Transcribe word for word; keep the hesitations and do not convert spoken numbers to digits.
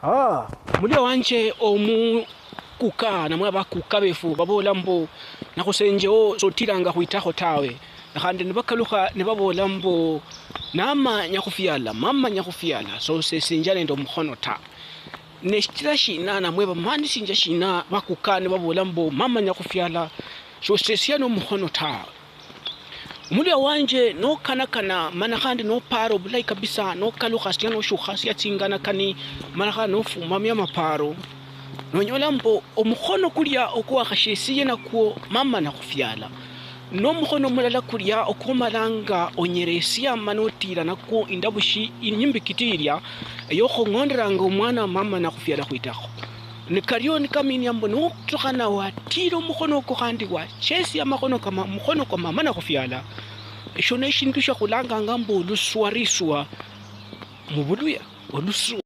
Ah, mulia wanje omukuka, namwe abakuka befu baboola mbu, nakhusenjeo sotilanga khwitakho tawe. Khandi nibakalukha nibaboola mbu, "Nama nyakhufiala, mama nyakhufiala, sosesinja nende omukhono ta." Ne shichila shina, namwe bamaanishinja shina bakuka nibaboola mbu, "Mama nyakhufiala, sosesia nomukhono tawe"? Omulio wanje nokanakana, mana khandi nopaara obulayi kabisa, nokalukhasia noshukhasia tsinganakani, mana khandi nofumamia amapaaro, nonyola mbu omukhono kulia okwakhashesiye nakwo mama nakhufiala, nomukhono mulala kulia okwomalanga onyeresia mana otiira nakwo indabushi inyimbikiti ilia eyokhong'onderanga omwana mama nakhufiala khwitakho. Nikario nikaminia mbu notukhana watiira omukhono okwo khandi wachesia amakhono kama, omukhono kwa mama nakhufiala, esho neshindu shiakhulanganga mbu oluswariswa mubuluya, oluswa.